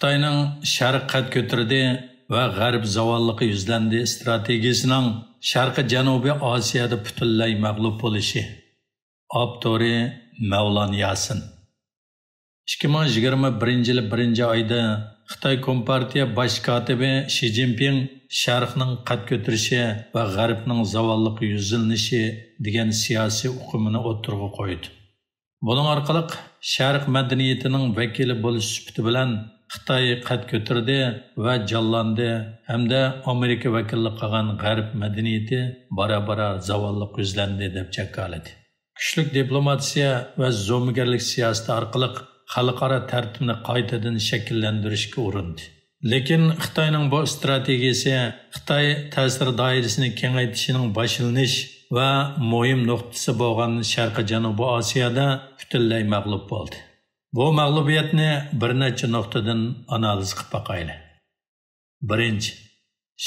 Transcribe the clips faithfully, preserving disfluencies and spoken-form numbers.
خىتاينىڭ شەرق قەد كۆتۈردى ۋە غەرب زاۋاللىققا يۈزلەندى ئىستراتېگىيىسىنىڭ شەرقىي جەنۇبىي ئاسىيادا پۈتۈنلەي مەغلۇپ بولۇشى. ئاپتورى مەۋلان ياسىن. ئىككى مىڭ يىگىرمە بىرىنچى يىلى بىرىنچى ئايدا خىتاي كومپارتىيە باش كاتىپى شى جىنپىڭ شەرقنىڭ قەد كۆتۈرۈشى ۋە غەربنىڭ زاۋاللىققا يۈزلىنىشى دېگەن سىياسىي ئۇقۇمىنى ئوتتۇرىغا قويدى. بۇنىڭ ئارقىلىق شەرق مەدەنىيىتىنىڭ ۋەكىلى بولۇش سۈپىتى بىلەن خىتاي قەد كۆتۈردى ۋە جانلاندى ھەمدە ئامېرىكا ۋەكىللىك قىلغان غەرب مەدەنىيىتى بارا-بارا زاۋاللىققا يۈزلەندى دەپ جاكارلىدى. كۈچلۈك دىپلوماتىيە ۋە زومىگەرلىك سىياسىتى ئارقىلىق خەلقئارا تەرتىپنى قايتىدىن شەكىللەندۈرۈشكە ئۇرۇندى. لېكىن خىتاينىڭ بۇ ئىستراتېگىيىسى خىتاي تەسىر دائىرىسىنى كېڭەيتىشىنىڭ باشلىنىش ۋە مۇھىم نۇقتىسى بولغان شەرقىي جەنۇبىي ئاسىيادا پۈتۈنلەي مەغلۇپ بولدى. بۇ مەغلۇبىيەتنى بىر نەچچە نۇقتىدىن ئانالىز قىلىپ باقايلى. بىرىنچى،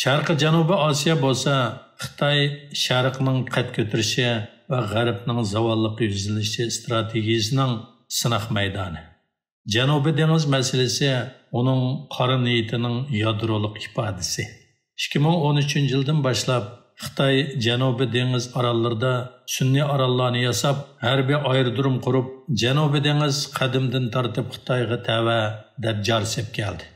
شەرقىي جەنۇبىي ئاسىيا بولسا خىتاي شەرقنىڭ قەد كۆتۈرۈشى ۋە غەربنىڭ زاۋاللىققا يۈزلىنىشى ئىستراتېگىيىسىنىڭ سىناق مەيدانى. جەنۇبىي دېڭىز مەسىلىسى ئۇنىڭ قارا نىيىتىنىڭ يادرولۇق ئىپادىسى. ئىككى مىڭ ئون ئۈچىنچى يىلدىن باشلاپ خىتاي جەنۇبىي دېڭىز ئاراللىرىدا سۈنئىي ئاراللارنى ياساپ، ھەربىي ئايرودروم قۇرۇپ، جەنۇبىي دېڭىز قەدىمدىن تارتىپ خىتايغا تەۋە دەپ جار سېلىپ كەلدى.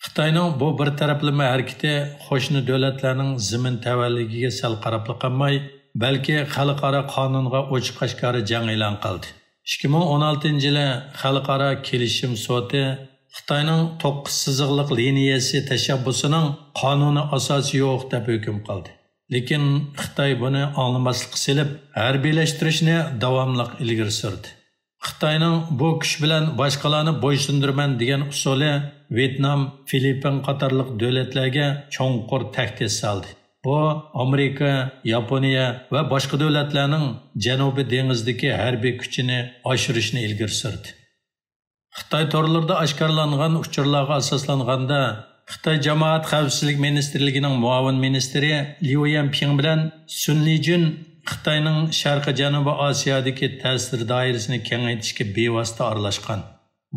خىتاينىڭ بۇ بىر تەرەپلىمە ھەرىكىتى قوشنا دۆلەتلەرنىڭ زېمىن تەۋەلىكىگە سەل قاراپلا قالماي، بەلكى خەلقئارا قانۇنغا ئوچۇق-ئاشكارا جەڭ ئېلان قىلدى. ئىككى مىڭ ئون ئالتىنچى يىلى خەلقئارا كېلىشىم سوتى خىتاينىڭ توققۇز سىزىقلىق لىنىيەسى تەشەببۇسىنىڭ قانۇنىي ئاساسى يوق دەپ ھۆكۈم قىلدى. لېكىن خىتاي بۇنى ئاڭلىماسلىققا سېلىپ، ھەربىيلەشتۈرۈشنى داۋاملىق ئىلگىرى سۈردى. خىتاينىڭ بۇ كۈچ بىلەن باشقىلارنى بويسۇندۇرىمەن دېگەن ئۇسۇلى ۋيېتنام، فىلىپپىن قاتارلىق دۆلەتلەرگە چوڭقۇر تەھدىت سالدى. بۇ ئامېرىكا، ياپونىيە ۋە باشقا دۆلەتلەرنىڭ جەنۇبىي دېڭىزدىكى ھەربىي كۈچىنى ئاشۇرۇشنى ئىلگىرى سۈردى. خىتاي تورلىرىدا ئاشكارىلانغان ئۇچۇرلارغا ئاساسلانغاندا، خىتاي جامائەت خەۋپسىزلىك مىنىستىرلىكىنىڭ مۇئاۋىن مىنىستىرى ليۇ يەنپىڭ بىلەن سۈن لىجۈن خىتاينىڭ شەرقىي جەنۇبىي ئاسىيادىكى تەسىر دائىرىسىنى كېڭەيتىشكە بىۋاسىتە ئارىلاشقان.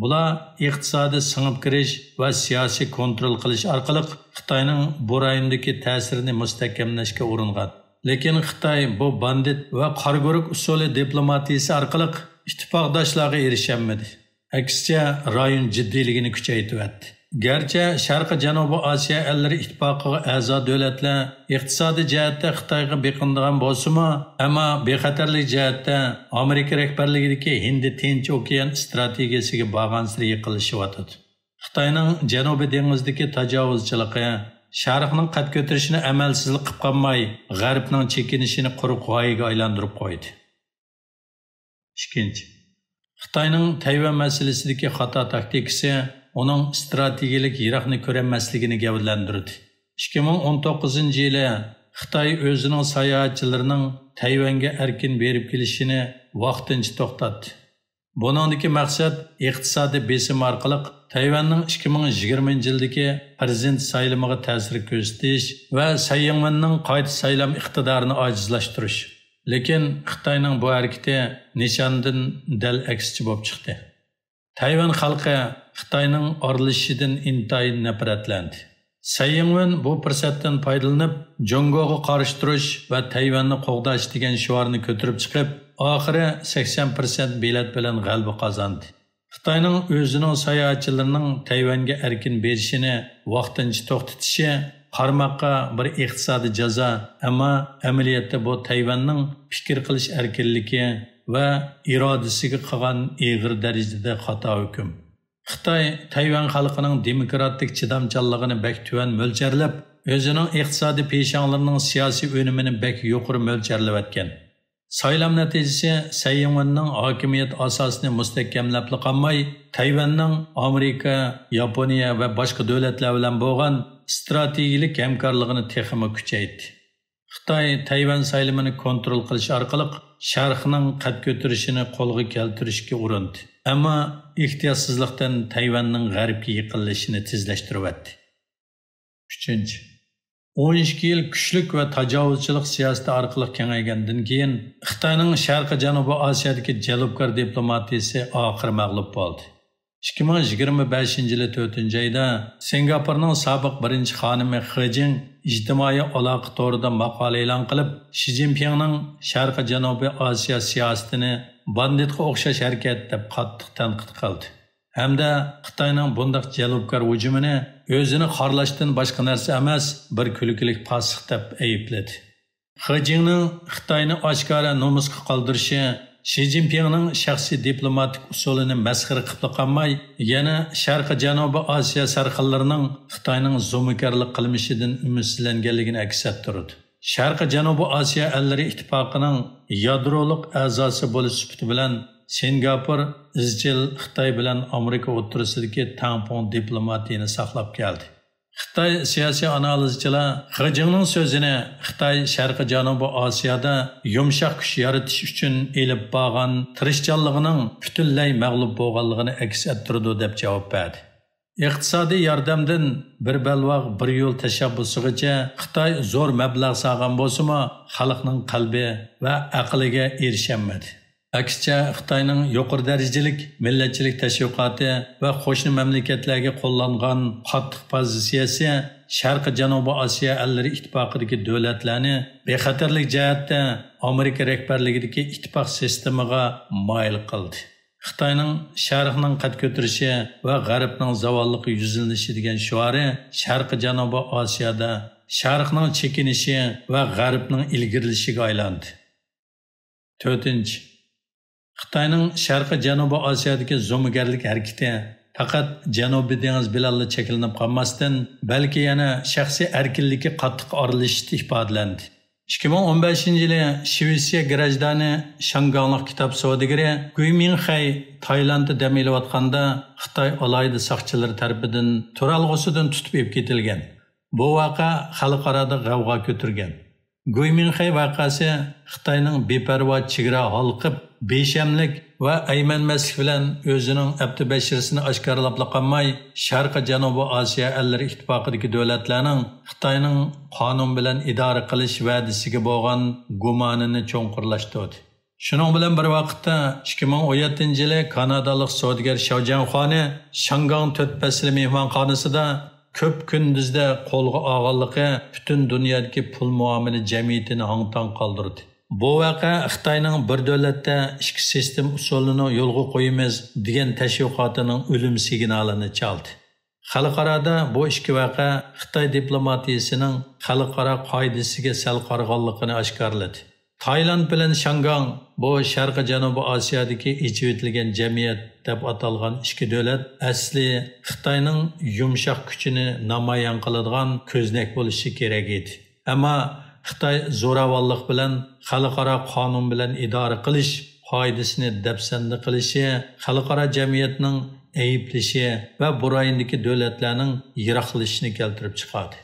بۇلار ئىقتىسادىي سىڭىپ كىرىش ۋە سىياسىي كونترول قىلىش ئارقىلىق خىتاينىڭ بۇ رايوندىكى تەسىرىنى مۇستەھكەملەشكە ئۇرۇنغان. لېكىن خىتاي بۇ باندىت ۋە قارا گۈرۈك ئۇسۇلى دىپلوماتىيىسى ئارقىلىق ئىتتىپاقداشلارغا ئېرىشەلمىدى. ئەكسىچە، رايون جىددىيلىكىنى كۈچەيتىۋەتتى. گەرچە شەرقىي جەنۇبىي ئاسىيا ئەللىرى ئىتتىپاقىغا ئەزا دۆلەتلەر ئىقتىسادىي جەھەتتە خىتايغا بېقىنىدىغان بولسىمۇ، ئەمما بىخەتەرلىك جەھەتتە ئامېرىكا رەھبەرلىكىدىكى ھىندى تىنچ ئوكيان ئىستراتېگىيەسىگە بارغانسېرى يېقىنلىشىۋاتىدۇ. خىتاينىڭ جەنۇبىي دېڭىزدىكى تاجاۋۇزچىلىقى شەرقنىڭ قەد كۆتۈرۈشىنى ئەمەلسىزلىك قىلىپ قالماي، غەربنىڭ چېكىنىشىنى قۇرۇق غايىگە ئايلاندۇرۇپ قويدى. ئىككىنچى، خىتاينىڭ تەيۋەن مەسىلىسىدىكى خاتا تاكتىكىسى ئۇنىڭ ئىستراتېگىيەلىك يىراقنى كۆرەلمەسلىكىنى گەۋدىلەندۈردى. ئىككى مىڭ ئون توققۇزىنچى يىلى خىتاي ئۆزىنىڭ ساياھەتچىلىرىنىڭ تەيۋەنگە ئەركىن بېرىپ كېلىشىنى ۋاقتىنچە توختاتتى. بۇنىڭدىكى مەقسەت ئىقتىسادىي بېسىم ئارقىلىق تەيۋەننىڭ ئىككى مىڭ يىگىرمىنچى يىلدىكى پىرېزىدېنت سايلىمىغا تەسىر كۆرسىتىش ۋە سەي يىڭۋېننىڭ قايتا سايلام ئىقتىدارىنى ئاجىزلاشتۇرۇش. لېكىن خىتاينىڭ بۇ ھەرىكىتى نىشاندىن دەل ئەكسىچە بولۇپ چىقتى. تەيۋەن خەلقى خىتاينىڭ ئارىلىشىشىدىن ئىنتايىن نەپرەتلەندى. سەي يىڭۋېن بۇ پۇرسەتتىن پايدىلىنىپ، جۇڭگوغا قارشى تۇرۇش ۋە تەيۋەننى قوغداش دېگەن شوئارنى كۆتۈرۈپ چىقىپ، ئاخىرى سەكسەن پىرسەنت بېلەت بىلەن غەلىبە قازاندى. خىتاينىڭ ئۆزىنىڭ ساياھەتچىلىرىنىڭ تەيۋەنگە ئەركىن بېرىشىنى ۋاقتىنچە توختىتىشى قارىماققا بىر ئىقتىسادىي جازا، ئەمما ئەمەلىيەتتە بۇ تەيۋەننىڭ پىكىر قىلىش ئەركىنلىكى ۋە ئىرادىسىگە قىلغان ئېغىر دەرىجىدە خاتا ھۆكۈم. خىتاي تەيۋەن خەلقىنىڭ دېموكراتىك چىدامچانلىقىنى بەك تۆۋەن مۆلچەرلەپ، ئۆزىنىڭ ئىقتىسادىي پېشاڭلىرىنىڭ سىياسىي ئۈنۈمىنى بەك يۇقىرى مۆلچەرلەۋەتكەن. سايلام نەتىجىسى سەي يىڭۋېننىڭ ھاكىمىيەت ئاساسىنى مۇستەھكەملەپلا قالماي، تەيۋەننىڭ ئامېرىكا، ياپونىيە ۋە باشقا دۆلەتلەر بىلەن بولغان ئىستراتېگىيەلىك ھەمكارلىقىنى تېخىمۇ كۈچەيتتى. خىتاي تەيۋەن سايلىمىنى كونترول قىلىش ئارقىلىق شەرقنىڭ قەد كۆتۈرۈشىنى قولغا كەلتۈرۈشكە ئۇرۇندى. ئەمما ئېھتىياتسىزلىقتىن تەيۋەننىڭ غەربكە يېقىنلىشىشىنى تېزلەشتۈرۈۋەتتى. ئۈچىنچى، ئون ئىككى يىل كۈچلۈك ۋە تاجاۋۇزچىلىق سىياسىتى ئارقىلىق كېڭەيگەندىن كېيىن، خىتاينىڭ شەرقىي جەنۇبىي ئاسىيادىكى جەلپكار دىپلوماتىيىسى ئاخىرى مەغلۇپ بولدى. ئىككى مىڭ يىگىرمە بەشىنچى يىلى تۆتىنچى ئايدا سىنگاپورنىڭ سابىق بىرىنچى خانىمى خې جىڭ ئىجتىمائىي ئالاقە تورىدا ماقالە ئېلان قىلىپ، شى جىنپىڭنىڭ شەرقىي جەنۇبىي ئاسىيا سىياسىتىنى باندىتقا ئوخشاش ھەرىكەت دەپ قاتتىق تەنقىد قىلدى ھەمدە خىتاينىڭ بۇنداق جەلپكار ھۇجۇمىنى ئۆزىنى خارلاشتىن باشقا نەرسە ئەمەس، بىر كۈلكىلىك پاسسىق دەپ ئەيىبلىدى. خې جىڭنىڭ خىتاينى ئاشكارا نومۇسقا قالدۇرۇشى شى جىنپىڭنىڭ شەخسىي دىپلوماتىك ئۇسۇلىنى مەسخىرە قىلىپلا قالماي، يەنە شەرقىي جەنۇبىي ئاسىيا سەرخىللىرىنىڭ خىتاينىڭ زومىگەرلىك قىلمىشىدىن ئۈمىدسىزلەنگەنلىكىنى ئەكس ئەتتۈرىدۇ. شەرقىي جەنۇبىي ئاسىيا ئەللىرى ئىتتىپاقىنىڭ يادرولۇق ئەزاسى بولۇش سۈپىتى بىلەن سىنگاپور ئىزچىل خىتاي بىلەن ئامېرىكا ئوتتۇرىسىدىكى تەڭپۇڭ دىپلوماتىيىنى ساقلاپ كەلدى. خىتاي سىياسىي ئانالىزچىلار خې جىڭنىڭ سۆزىنى خىتاي شەرقىي جەنۇبىي ئاسىيادا يۇمشاق كۈچ يارىتىش ئۈچۈن ئېلىپ بارغان تىرىشچانلىقىنىڭ پۈتۈنلەي مەغلۇپ بولغانلىقىنى ئەكس ئەتتۈرىدۇ، دەپ جاۋاب بەردى. ئىقتىسادىي ياردەمدىن بىر بەلباغ، بىر يول تەشەببۇسىغىچە خىتاي زور مەبلەغ سالغان بولسىمۇ، خەلقنىڭ قەلبى ۋە ئەقلىگە ئېرىشەلمىدى. ئەكسىچە، خىتاينىڭ يۇقىرى دەرىجىلىك مىللەتچىلىك تەشۋىقاتى ۋە قوشنا مەملىكەتلەرگە قوللانغان قاتتىق پوزىتسىيەسى شەرقىي جەنۇبىي ئاسىيا ئەللىرى ئىتتىپاقىدىكى دۆلەتلەرنى بىخەتەرلىك جەھەتتە ئامېرىكا رەھبەرلىكىدىكى ئىتتىپاق سىستېمىغا مايىل قىلدى. خىتاينىڭ شەرقنىڭ قەد كۆتۈرۈشى ۋە غەربنىڭ زاۋاللىققا يۈزلىنىشى دېگەن شوئارى شەرقىي جەنۇبىي ئاسىيادا شەرقنىڭ چېكىنىشى ۋە غەربنىڭ ئىلگىرىلىشىگە ئايلاندى. تۆتىنچى، خىتاينىڭ شەرقىي جەنۇبىي ئاسىيادىكى زومىگەرلىك ھەرىكىتى پەقەت جەنۇبىي دېڭىز بىلەنلا چەكلىنىپ قالماستىن، بەلكى يەنە شەخسىي ئەركىنلىككە قاتتىق ئارىلىشىشتا ئىپادىلەندى. ئىككى مىڭ ئون بەشىنچى يىلى شىۋېتسىيە گراژدانى شياڭگاڭلىق كىتاب سودىگىرى گۇي مىڭخەي تايلاندتا دەم ئېلىۋاتقاندا خىتاي ئالاھىدە ساقچىلىرى تەرىپىدىن تۇرالغۇسىدىن تۇتۇپ ئېلىپ كېتىلگەن. بۇ ۋەقە خەلقئارادا غەۋغا كۆتۈرگەن. گۇي مىڭخەي ۋەقەسى خىتاينىڭ بىپەرۋا چېگرا ھالقىپ، بىشەملىك ۋە ئەيمەنمەسلىك بىلەن ئۆزىنىڭ ئەپتى بەشىرىسىنى ئاشكارىلاپلا قالماي، شەرقىي جەنۇبىي ئاسىيا ئەللىرى ئىتتىپاقىدىكى دۆلەتلەرنىڭ خىتاينىڭ قانۇن بىلەن ئىدارە قىلىش ۋەدىسىگە بولغان گۇمانىنى چوڭقۇرلاشتۇردى. شۇنىڭ بىلەن بىر ۋاقىتتا، ئىككى مىڭ ئون يەتتىنچى يىلى كانادالىق سودىگەر شياۋ جيەنخۇانى شياڭگاڭ تۆت پەسىل مېھمانخانىسىدا كۆپ كۈندۈزدە قولغا ئالغانلىقى پۈتۈن دۇنيادىكى پۇل مۇئامىلە جەمئىيىتىنى ھاڭ-تاڭ قالدۇردى. بۇ ۋەقە خىتاينىڭ بىر دۆلەتتە ئىككى سىستېما ئۇسۇلىنى يولغا قويىمىز دېگەن تەشۋىقاتىنىڭ ئۆلۈم سىگنالىنى چالدى. خەلقئارادا بۇ ئىككى ۋەقە خىتاي دىپلوماتىيىسىنىڭ خەلقئارا قائىدىسىگە سەل قارىغانلىقىنى ئاشكارىلىدى. تايلاند بىلەن شياڭگاڭ، بۇ شەرقىي جەنۇبىي ئاسىيادىكى ئېچىۋېتىلگەن جەمئىيەت دەپ ئاتالغان ئىككى دۆلەت ئەسلى خىتاينىڭ يۇمشاق كۈچىنى نامايان قىلىدىغان كۆزنەك بولۇشى كېرەك ئىدى. ئەمما خىتاي زوراۋانلىق بىلەن خەلقئارا قانۇن بىلەن ئىدارە قىلىش قائىدىسىنى دەپسەندە قىلىشى، خەلقئارا جەمئىيەتنىڭ ئەيىبلىشى ۋە بۇ رايوندىكى دۆلەتلەرنىڭ يىراقلىشىشىنى كەلتۈرۈپ چىقاردى.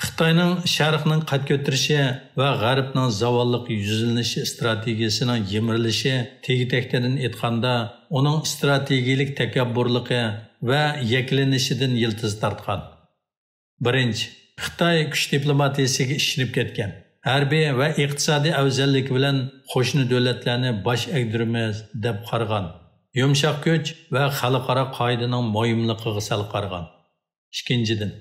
خىتاينىڭ شەرقنىڭ قەد كۆتۈرۈشى ۋە غەربنىڭ زاۋاللىققا يۈزلىنىشى ئىستراتېگىيىسىنىڭ يىمىرىلىشى، تېگى-تەكتىدىن ئېيتقاندا، ئۇنىڭ ئىستراتېگىيىلىك تەكەببۇرلۇقى ۋە يەكلىنىشىدىن يىلتىز تارتقان. بىرىنچى، خىتاي كۈچ دىپلوماتىيىسىگە ئىشىنىپ كەتكەن. ھەربىي ۋە ئىقتىسادىي ئەۋزەللىكى بىلەن قوشنا دۆلەتلەرنى باش ئەگدۈرىمىز دەپ قارىغان. يۇمشاق كۈچ ۋە خەلقئارا قائىدىنىڭ مۇھىملىقىغا سەل قارىغان. ئىككىنچىدىن،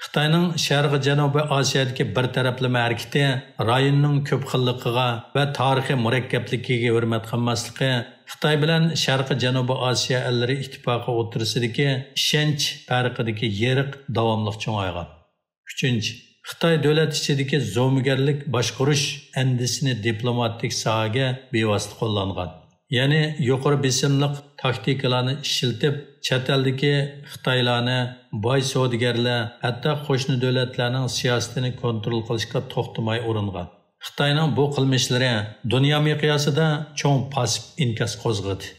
خىتاينىڭ شەرقىي جەنۇبىي ئاسىيادىكى بىر تەرەپلىمە ھەرىكىتى رايوننىڭ كۆپ خىللىقىغا ۋە تارىخىي مۇرەككەپلىكىگە ھۆرمەت قىلماسلىقى خىتاي بىلەن شەرقىي جەنۇبىي ئاسىيا ئەللىرى ئىتتىپاقى ئوتتۇرىسىدىكى ئىشەنچ پەرقىدىكى يېرىق داۋاملىق چوڭايغان. ئۈچىنچى، خىتاي دۆلەت ئىچىدىكى زومىگەرلىك باشقۇرۇش ئەندىزىسىنى دىپلوماتىك ساھەگە بىۋاسىتە قوللانغان. يەنى يۇقىرى بېسىملىق تاكتىكىلارنى ئىشلىتىپ، چەت ئەلدىكى خىتايلارنى، باي سودىگەرلەر، ھەتتا قوشنا دۆلەتلەرنىڭ سىياسىتىنى كونترول قىلىشقا توختىماي ئۇرۇنغان. خىتاينىڭ بۇ قىلمىشلىرى دۇنيا مىقياسىدا چوڭ پاسسىپ ئىنكاس قوزغىدى.